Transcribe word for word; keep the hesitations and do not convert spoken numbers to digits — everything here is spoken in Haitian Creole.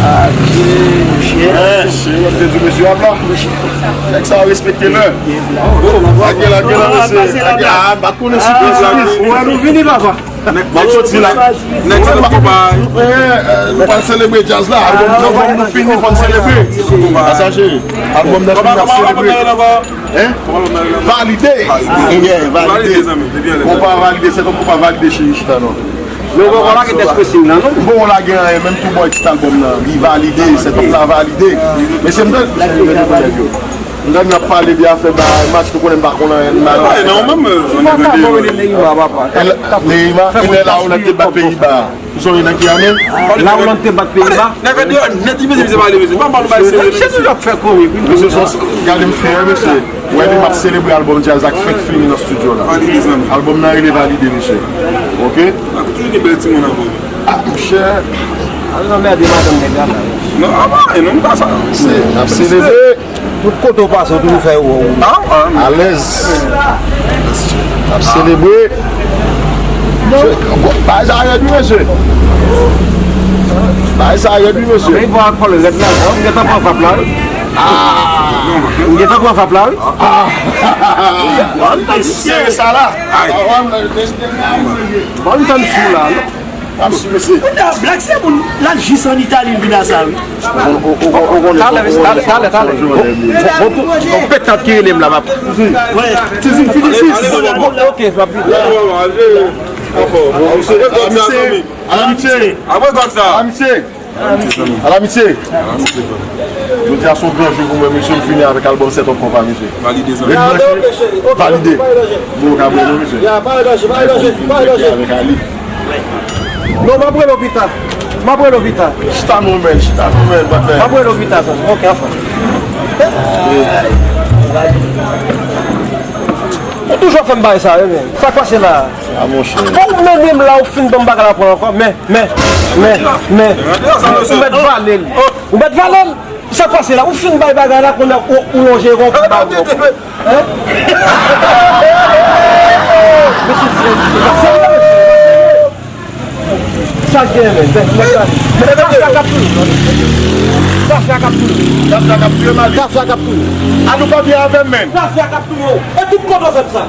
Mesye, mesye, mesye, ap la. Nèg sa respekte lè. Lage, lage la, mesye. Lage, ah, m pa t konnen si prens la. Wè, nou vini, papa. Nèg, nèg soti la. Nèg se konpa. Nou pral selebre djaz la. Albòm, albòm nou fini, fò n selebre. Sa sa, cheri. Albòm nan fini, n ap selebre. Hein? Valide. Yeah, valide. Konpa valide, se konpa valide, cheri, chita non. Men ou poko lage tèks pressing nan, non? Bon, lage anyen, menm tou bòy tit albòm nan, li valide, sèt òk la valide. Mesye, m tande, m tande n ap pale de afè bay match, nou konnen m pa konn anyen nan. Ay, non, menm, euh, ou pa ka bon rele Neymar, papa. Neymar, e lè la ou nan te bat Peyiba. Ou sonje nan ki ane? La ou nan te bat Peyiba. Nèg deyò nèt, li mezi, mezi pale, mezi. Pa mal bay serye, mezi. Chèche ap fè kouri, wi. Mesye, son, gade m fè, mesye. Wè li m ap selebre albòm djaz ak fèk fini nan estidyo la. Valide, zanmi. Albòm nan rele Valide, mesye. Oke? Ak toujou gen bèl timoun ankò. Ah, monchè. Al anmède madanm nèg la, la. Non, apa, e non, pa sa. Se, n ap selebre. Tout kote w pase, w toujou fè yo wè w. Ah, ah. Alèz. N ap selebre. Bagay sa rèd, wi, mesye. Bagay sa rèd, wi, mesye. Men, bon, ak kòl rèd la, non? M gentan pran fap la, wi. Ah! M gentan pran fap la, wi. Ah! Mesye, sa la. Ay. Bon, m tann sou la, non? Ap sou, mesye. Kounye a, Black se moun, l al jis ann Itali, l vin a sa, wi. Ou, ou, ou, ou konnen, talè, talè, talè, talè. Bon, bon, bon, bon, petant ki rele m la, m ap. Wè, Tizin Filisis. Ok, m ap vin. Amitye. Amitye. Amitye. Alamitye. Jodi a se yon gran jou pou mwen, mesye, m fini avèk albòm Sèt Òk Konpa, mesye. Valide, zanmi. Red Blanche, valide. Bon, ka bwè non, mesye. Ya, pa ranje, pa ranje, pa ranje. Avèk Ali. Non, m ap rele w pita. M ap rele w pita. Chita non, men, chita non, men, batay. M ap rele w pita, tonton. Ok, anfòm. Ou toujou ap fè m bagay sa, wi, men. Sa k pase la? Ah, monchè. Bon, ou mennen m la, ou fin ban m bagay la pran ankò, men, men, men, men. Ou mèt vale l. Ou mèt vale l. Sa k pase la? Ou fin bay bagay la, kounye a ou, ou lonje yon kout ba m. Hein? Mesye, se, se, se, sa k gen, men, men, men, men, tafya k ap touye w. Tafya k ap touye w. Tafya k ap touye w, Mali. Tafya k ap touye w. A nou pa byen avè m, men. Tafya k ap touye w. E tout kote w fè m sa.